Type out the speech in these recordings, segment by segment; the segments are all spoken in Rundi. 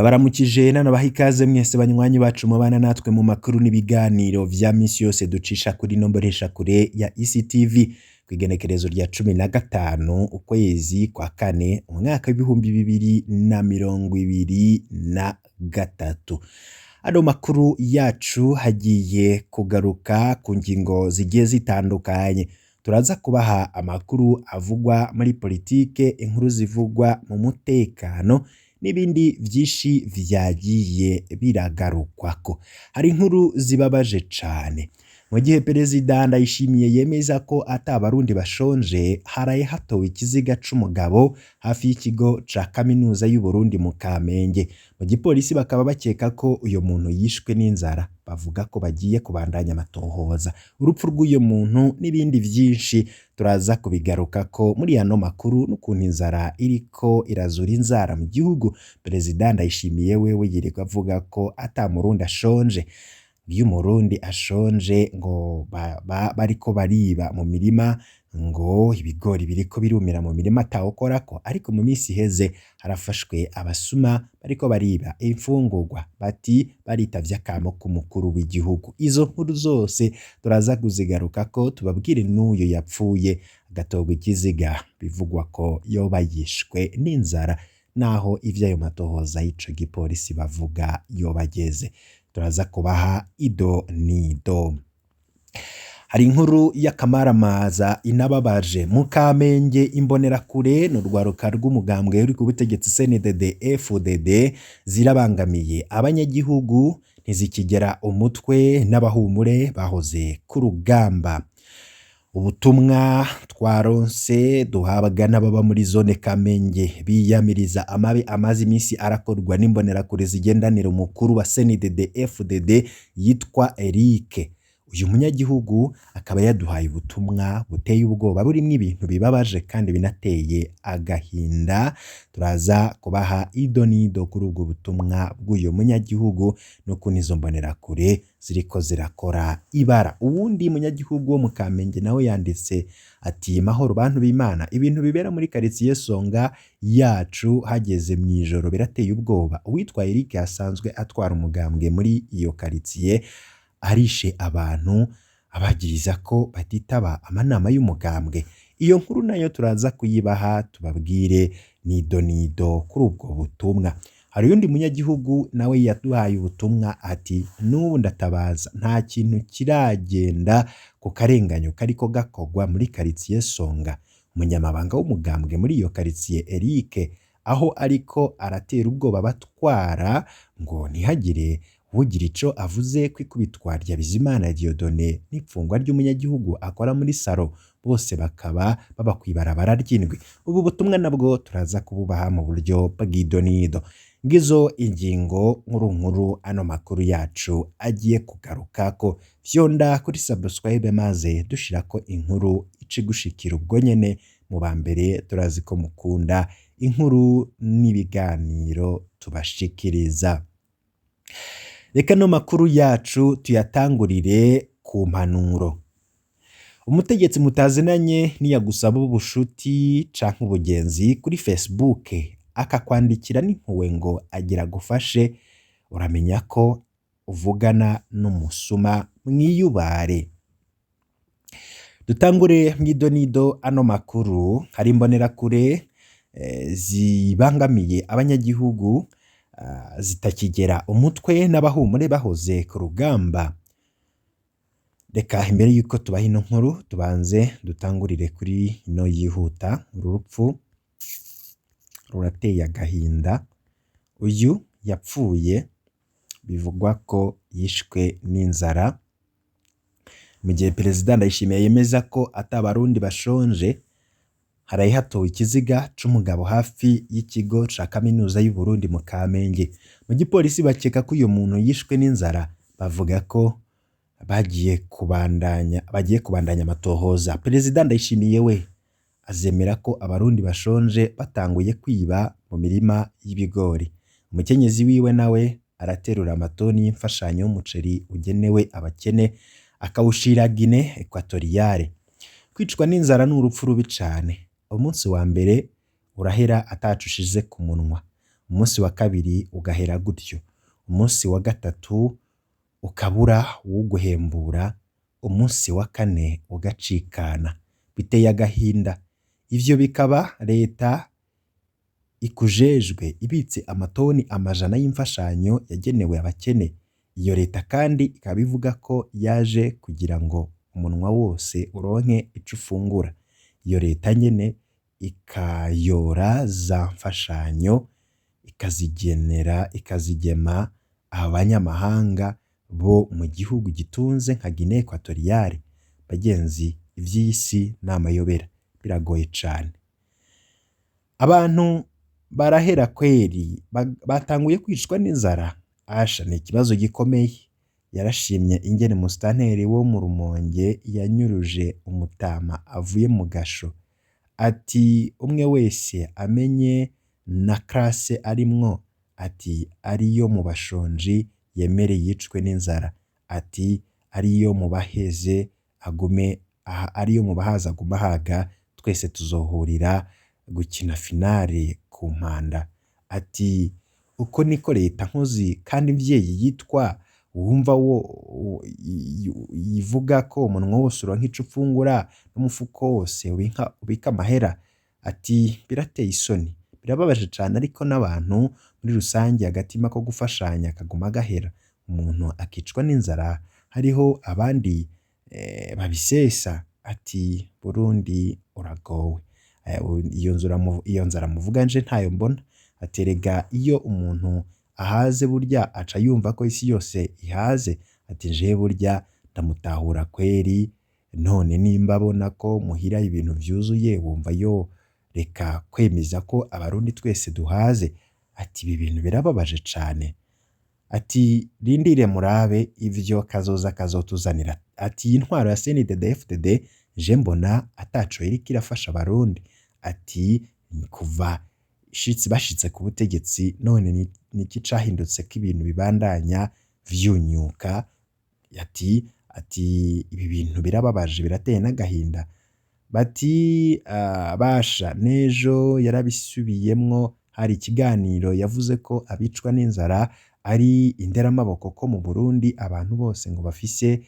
Ndabaramukije nanabaha ikaze mwese banywanyi bacu mubana natwe mu makuru n'ibiganiro vya misi yose ducisha kuri ino mboneshakure ya ECTV kw'igenekerezo rya 15 ukwezi kwa kane umwaka w'2023. Ano makuru yacu hagiye kugaruka ku ngingo zigiye zitandukanye. Turaza kubaha amakuru avugwa muri politike, inkuru zivugwa mu mutekano n'ibindi vyinshi vyagiye biragarukwako. Hari inkuru zibabaje cane. Mu gihe Perezida Ndayishimiye yemeza ko ata Barundi bashonje, haraye hatowe ikiziga c'umugabo hafi y'ikigo ca kaminuza y'Uburundi mu Kamenge. Mu gipolisi bakaba bakeka ko uyo muntu yishwe n'inzara, bavuga ko bagiye kubandanya amatohoza. Urupfu rw'uyo muntu n'ibindi vyinshi turaza kubigarukako muri ano makuru n'ukuntu inzara iriko irazura inzara mu gihugu. Perezida Ndayishimiye wewe yirirwa avuga ko ata Murundi ashonje. Iyo Umurundi ashonje ngo bariko bariba mu mirima, ngo ibigori biriko birumira mu mirima atawukorako, ariko mu misi iheze harafashwe abasuma bariko bariba imfungurwa, bati baritavye akamo k'umukuru w'igihugu. Izo nkuru zose turaza kuzigarukako tubabwire n'uyo yapfuye agatorwa ikiziga bivugwa ko yoba yishwe n'inzara, naho ivy'ayo matohoza y'ico gipolisi bavuga yoba ageze. Turaza kubaha ido n'ido. Hari inkuru y'akamaramaza inababaje mu Kamenge. Imbonerakure ni urwaruka rw'umugambwe uri ku butegetsi CNDD FDD zirabangamiye abanyagihugu, ntizikigera umutwe n'abahumure bahoze ku rugamba. Ubutumwa twaronse duhabwa n'ababa muri zone Kamenge biyamiriza amabi amaze iminsi arakorwa n'imbonerakure zigendanira umukuru wa CNDD FDD yitwa Eric. Uyu munyagihugu akaba yaduhaye ubutumwa buteye ubwoba burimwo ibintu bibabaje kandi binateye agahinda. Turaza kubaha ido n'ido kuri ubwo butumwa bw'uyu munyagihugu n'ukuntu izo mbonerakure ziriko zirakora ibara. Uwundi munyagihugu wo mu Kamenge nawe yanditse ati: mahoro bantu b'Imana, ibintu bibera muri karitsiye Songa yacu hageze mw'ijoro birateye ubwoba. Uwitwa Eric asanzwe atwara umugambwe muri iyo karitsiye arishe abantu abagiriza ko batitaba amanama y'umugambwe. Iyo nkuru nayo turaza kuyibaha tubabwire nido nido kuri ubwo butumwa. Hari uyundi munyagihugu nawe yaduhaye ubutumwa ati: n'ubu ndatabaza, nta kintu kiragenda ku karenganyo kariko gakorwa muri karitsiye Songa. Umunyamabanga w'umugambwe muri iyo karitsiye Eric aho ariko aratera ubwoba abatwara ngo ntihagire ugira ico avuze kw'ikubitwa rya Bizimana Dieudonné n'ipfungwa ry'umunyagihugu akora muri saro, bose bakaba baba kw'ibarabara ry'indwi. Ubu butumwa nabwo turaza kububaha mu buryo bw'idonido. Ngizo ingingo nkuru nkuru ano makuru yacu agiye kugarukako. Fyonda kuri subscribe maze dushirako inkuru ice igushikira ubwo nyene mu ba mbere. Turazi ko mukunda inkuru n'ibiganiro tubashikiriza. Reka no makuru yacu tuyatangurire ku mpanuro. Umutegetsi mutazinanye niyagusaba ubushuti canke ubugenzi kuri Facebook, akakwandikira n'impuhwe ngo agira agufashe, uramenya ko uvugana n'umusuma, mwiyubare. Dutangure mw'idonido ano makuru. Hari imbonerakure zibangamiye abanyagihugu, zitakigera umutwe n'abahumure bahoze ku rugamba. Reka imbere yuko tubaha ino nkuru tubanze dutangurire kuri ino yihuta. Uru rupfu rurateye agahinda. Uyu yapfuye bivugwa ko yishwe n'inzara. Mu gihe Perezida Ndayishimiye yemeza ko ata Barundi bashonje, haraye hatowe ikiziga c'umugabo hafi y'ikigo ca kaminuza y'Uburundi mu Kamenge. Mu gipolisi bakeka ko uyu muntu yishwe n'inzara, bavuga ko bagiye kubandanya amatohoza. Perezida Ndayishimiye we azemera ko Abarundi bashonje batanguye kwiba mu mirima y'ibigori. Umukenyezi wiwe nawe araterura amatoni y'imfashanyo y'umuceri ugenewe abakene akawushira Guinée Equatoriale. Kwicwa n'inzara ni urupfu rubi cane. Umunsi wa mbere urahera ataco ushize ku munwa. Umunsi wa kabiri ugahera gutyo, umunsi wa gatatu ukabura uwuguhembura, umunsi wa kane ugacikana. Biteye agahinda. Ivyo bikaba leta ikujejwe ibitse amatoni amajana y'imfashanyo yagenewe abakene. Iyo leta kandi ikaba ivuga ko yaje kugira ngo umunwa wose uronke ico ufungura. Iyo leta nyene ikayora za mfashanyo ikazigenera ikazigema abanyamahanga bo mu gihugu gitunze nka Guinée Equatoriale. Bagenzi, ivy'iyi si ni amayobera, biragoye cane. Abantu barahera kweri, batanguye kwicwa n'inzara. Asha ni ikibazo gikomeye. Yarashimye ingene musitanteri wo mu Rumonge yanyuruje umutama avuye mu gasho. Ati umwe wese amenye na classe arimwo, ati ariyo mu bashonji yemere yicwe n'inzara, ati ariyo mu baheze agume aha, ariyo mu bahaze agume ahaga, twese tuzohurira gukina finale ku mpanda. Ati uko niko leta nkozi kandi mvyeyi yitwa wumva wo yivuga ko umunwa wose uronka ico ufungura n'umufuko wose ubika amahera. Ati birateye isoni, birababaje cane, ariko n'abantu muri rusange agatima ko gufashanya kaguma gahera, umuntu akicwa n'inzara hariho abandi babisesa. Ati Burundi uragowe. Iyo nzara muvuga nje ntayo mbona. Ati erega iyo umuntu ahaze burya aca yumva ko isi yose ihaze. Ati jewe burya ndamutahura kweri, none nimba abona ko muhira ibintu vyuzuye wumva yo reka kwemeza ko abarundi twese duhaze. Ati ibi bintu birababaje cane. Ati rindire murabe ivyo kazoza kazotuzanira. Ati iyi ntwaro ya CNDD-FDD je mbona ataco iriko irafasha abarundi. Ati kuva bashitse ku butegetsi none niki cahindutse ko ibintu bibandanya vyunyuka. Ati ibi bintu birababaje, birateye n'agahinda. Bati basha n'ejo yarabisubiyemwo, hari ikiganiro yavuze ko abicwa n'inzara ari inderamaboko, ko mu Burundi abantu bose ngo bafise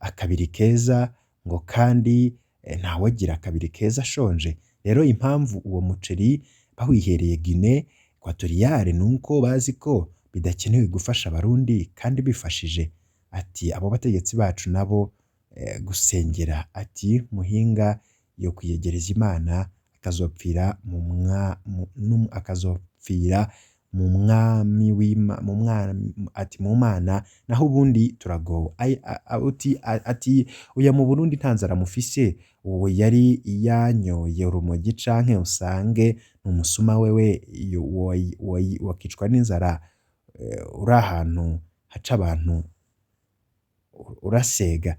akabiri keza, ngo kandi ntawogira akabiri keza ashonje. Rero impamvu uwo muceri bawihereye Guinée Equatoriale nuko bazi ko bidakenewe gufasha abarundi kandi bifashije. Ati abo bategetsi bacu nabo gusengera. Ati muhinga yo kwiyegereza Imana akazopfira akazopfira mu mwami ati mu Mana, naho ubundi turagowe. Ati oya mu Burundi nta nzara mufise, uwo yari yanyoye urumogi canke usange n'umusuma wewe wakicwa n'inzara uri ahantu haca abantu urasega.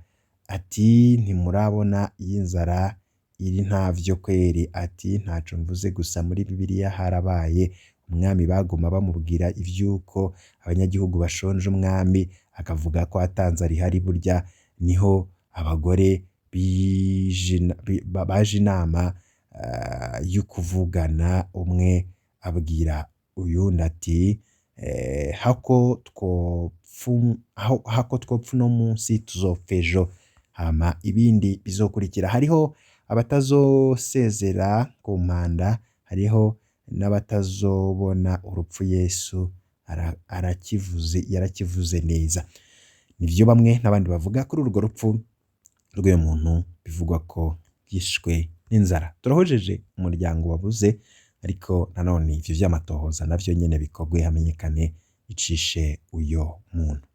Ati ntimurabona iyi nzara iri ntavyo kweri. Ati ntaco mvuze, gusa muri Bibiliya harabaye umwami baguma bamubwira ivy'uko abanyagihugu bashonje, umwami akavuga ko ata nzara ihari. Burya niho abagore baje inama yo kuvugana, umwe abwira uyundi ati hako twopfa uno munsi tuzopfa ejo, hama ibindi bizokurikira. Hariho abatazosezera ku mpanda, hariho n'abatazobona urupfu. Yesu arakivuze, yarakivuze neza. Nivyo bamwe n'abandi bavuga kuri urwo rupfu rw'uyu muntu bivugwa ko yishwe n'inzara. Turahojeje umuryango wabuze, ariko nanone ivyo vy'amatohoza navyo nyene bikorwe hamenyekane icishe uyo muntu.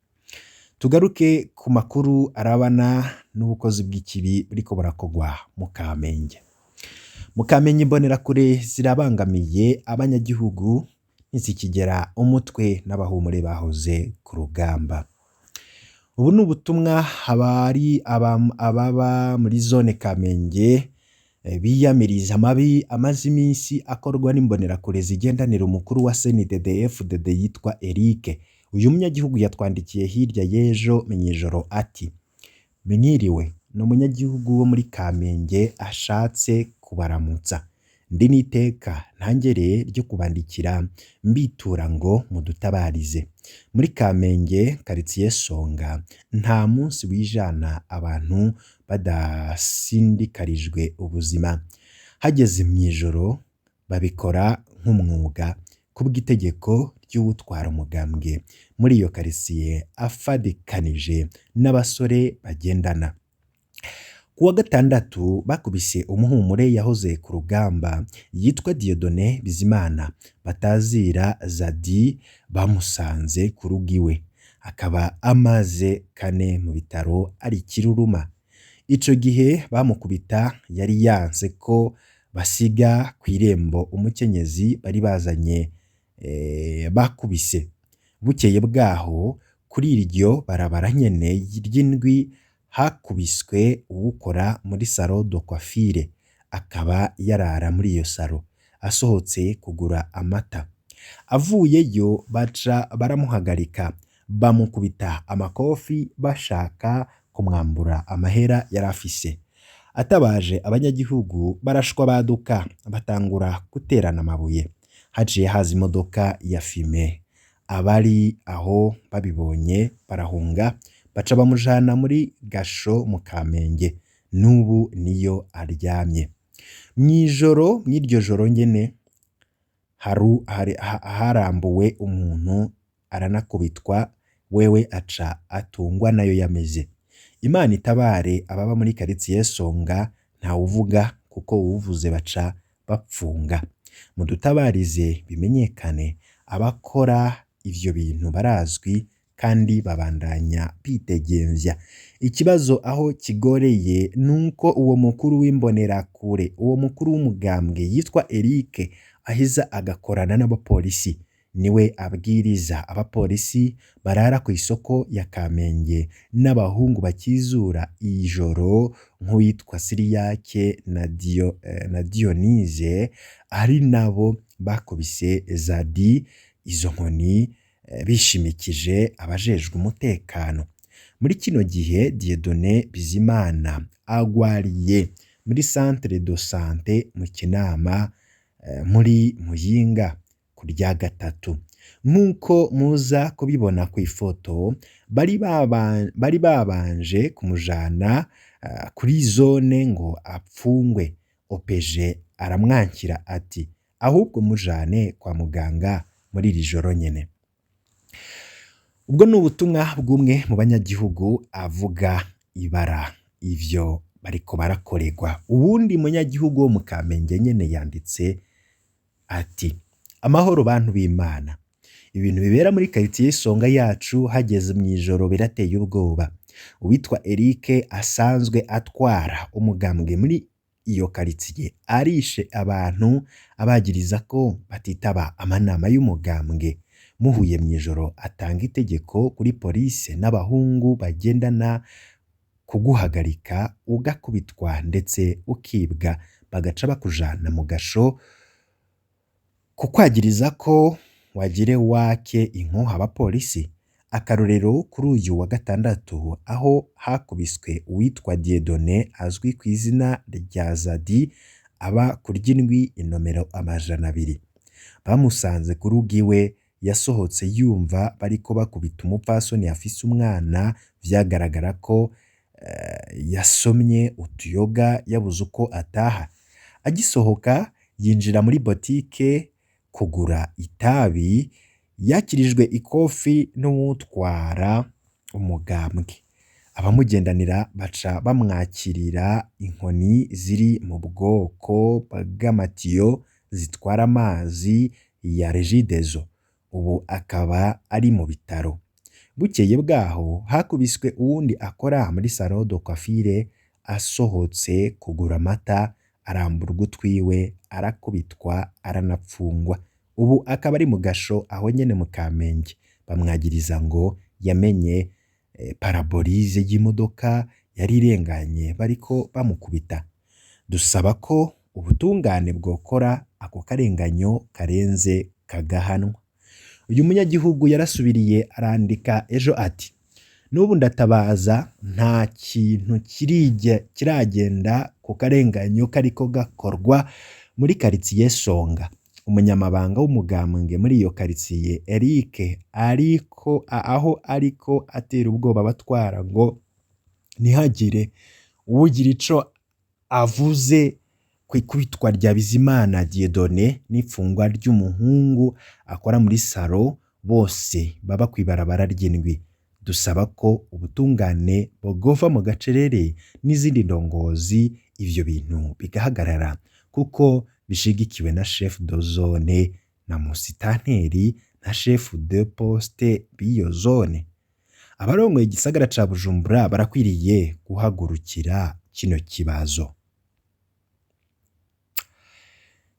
Tugaruke ku makuru arabana n'ubukozi bw'ikibi buriko burakorwa mu Kamenge. Mu Kamenge imbonerakure zirabangamiye abanyagihugu, ntizikigera umutwe n'abahumure bahoze ku rugamba. Ubu ni ubutumwa abari ababa muri zone Kamenge biyamiriza amabi amaze iminsi akorwa n'imbonerakure zigendanira umukuru wa CNDD-FDD yitwa Eric. Uyu munyagihugu yatwandikiye hirya y'ejo mw'ijoro ati: "Mwiriwe, ni umunyagihugu wo muri Kamenge ashatse kubaramutsa. Ndi n'iteka ntangere ryo kubandikira mbitura ngo mudutabarize. Muri Kamenge karitsiye Songa nta munsi wijana abantu badasindikarijwe ubuzima. Hageze mw'ijoro babikora nk'umwuga kubw'itegeko ry'uwutwara umugambwe muri iyo karitsiye afadikanije n'abasore bagendana. Ku wa gatandatu bakubise umuhumure yahoze ku rugamba yitwa Dieudonné Bizimana batazira Zadi bamusanze ku rugo iwe, akaba amaze kane mu bitaro ari ikiruruma. Ico gihe bamukubita yari yanse ko basiga kw'irembo umukenyezi bari bazanye bakubise. Bukeye bwaho kuri iryo barabara nyene ry'indwi hakubiswe uwukora muri salon de coiffure, akaba yarara muri iyo salo asohotse kugura amata. Avuyeyo baca baramuhagarika bamukubita amakofi bashaka kumwambura amahera yari afise. Atabaje abanyagihugu barashwa baduka batangura guterana amabuye. Haciye haza imodoka ya fime, abari aho babibonye barahunga baca bamujana muri gasho mu Kamenge, n'ubu niyo aryamye. Mw'ijoro mw'iryo joro nyene harambuwe umuntu aranakubitwa wewe aca atungwa nayo yameze. Imana itabare ababa muri karitsiye Songa ntawuvuga kuko uwuvuze baca bapfunga. Mudutabarize bimenyekane abakora ivyo bintu barazwi kandi babandanya bidegemvya. Ikibazo aho kigoreye nuko uwo mukuru w'imbonerakure, uwo mukuru w'umugambwe yitwa Eric aheza agakorana n'abapolisi. Niwe abwiriza abapolisi barara kw'isoko ya Kamenge n'abahungu bakizura ijoro nk'uwitwa Siriyake na Dionise ari nabo bakubise Zadi izo nkoni bishimikije abajejwe umutekano. Muri kino gihe Dieudonné Bizimana agwariye muri centre de sante mu Kinama muri Muyinga ku rya gatatu. Nk'uko muza kubibona kw'ifoto bari babanje kumujana kuri zone ngo apfungwe. OPG aramwankira ati ahubwo mujane kwa muganga muri iri joro nyene. Ubwo ni ubutumwa bw'umwe mu banyagihugu avuga ibara ivyo bariko barakorerwa. Uwundi munyagihugu wo mu Kamenge nyene yanditse ati amahoro bantu b'Imana, ibintu bibera muri karitsiye Songa yacu hageze mw'ijoro birateye ubwoba. Uwitwa Eric asanzwe atwara umugambwe muri iyo karitsiye arishe abantu abagiriza ko batitaba amanama y'umugambwe. Muhuye mw'ijoro atanga itegeko kuri polise n'abahungu bagendana kuguhagarika ugakubitwa ndetse ukibwa bagaca bakujana mu gasho kukwagiriza ko wagire wake inkoho abapolisi. Akarorero kuri uyu wa gatandatu aho hakubiswe uwitwa Dieudonné azwi ku izina rya Zadi aba ku ry'indwi inomero 200. Bamusanze ku rugo iwe yasohotse yumva bariko bakubita umupfasoni afise umwana vyagaragara ko yasomye utuyoga yabuze uko ataha. Agisohoka yinjira muri botike kugura itabi, yakirijwe ikofi n'uwutwara umugambwe. Abamugendanira baca bamwakirira inkoni ziri mu bwoko bw'amatiyo zitwara amazi ya Regideso, ubu akaba ari mu bitaro. Bukeye bwaho hakubiswe uwundi akora muri salon de coiffure asohotse kugura amata arambura ugutwiwe arakubitwa aranapfungwa, ubu akaba ari mu gasho aho nyene mu Kamenge. Bamwagiriza ngo yamenye parabolize y'imodoka yari irenganye bariko bamukubita. Dusaba ko ubutungane bwokora ako karenganyo karenze kagahanwa. Uyu munyagihugu yarasubiriye arandika ejo ati N'ubu ndatabaza, nta kintu kiragenda ku karenganyo kariko gakorwa muri karitsiye Songa. Umunyamabanga w'umugambwe muri iyo karitsiye Eric ariko aho ariko atera ubwoba abatwara ngo ntihagire uwugira ico avuze kw'ikubitwa rya Bizimana Dieudonné n'ifungwa ry'umuhungu akora muri saro, bose baba kw'ibarabara ry'indwi. Dusaba ko ubutungane bwova mu gacerere n'izindi ndongozi, ivyo bintu bigahagarara kuko bishigikiwe na chef de zone na musitanteri na chef de poste b'iyo zone. Abarongoye igisagara ca Bujumbura barakwiriye guhagurukira kino kibazo.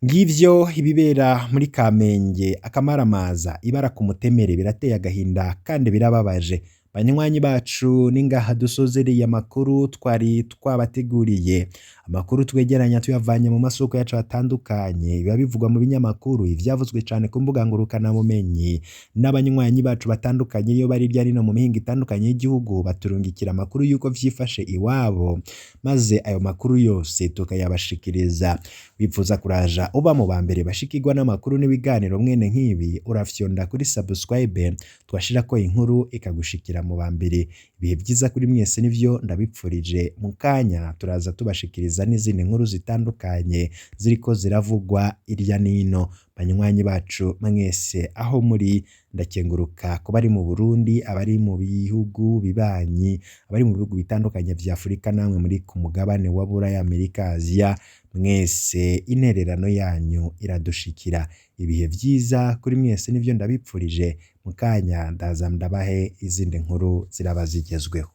Ngivyo ibibera muri Kamenge, akamaramaza, ibara ku mutemere, birateye agahinda kandi birababaje. Banywanyi bacu, ningaha dusozereye amakuru twari twabateguriye. Amakuru twegeranya tuyavanye mu masoko yacu atandukanye, biba bivugwa mu binyamakuru, ivyavuzwe cane ku mbuga ngurukanabumenyi n'abanywanyi bacu batandukanye iyo bari hirya no mu mihingo itandukanye y'igihugu, baturungikira amakuru y'uko vyifashe iwabo, maze ayo makuru yose tukayabashikiriza. Wifuza kuraja uba mu ba mbere bashikirwa n'amakuru n'ibiganiro mwene nk'ibi, urafyonda kuri subscribe, twashirako inkuru ikagushikira mu ba mbere. Ibihe vyiza kuri mwese nivyo ndabipfurije. Mu kanya turaza tubashikiriza n'izindi nkuru zitandukanye ziriko ziravugwa irya nino. Banywanyi bacu mwese aho muri, ndakenguruka ku bari mu Burundi, abari mu bihugu bibanyi, abari mu bihugu bitandukanye vya Afurika, namwe muri ku mugabane wa Buraya, Amerika, Aziya, mwese intererano yanyu iradushikira. Ibihe vyiza kuri mwese nivyo ndabipfurije. Mu kanya ndaza ndabahe izindi nkuru ziraba zigezweho.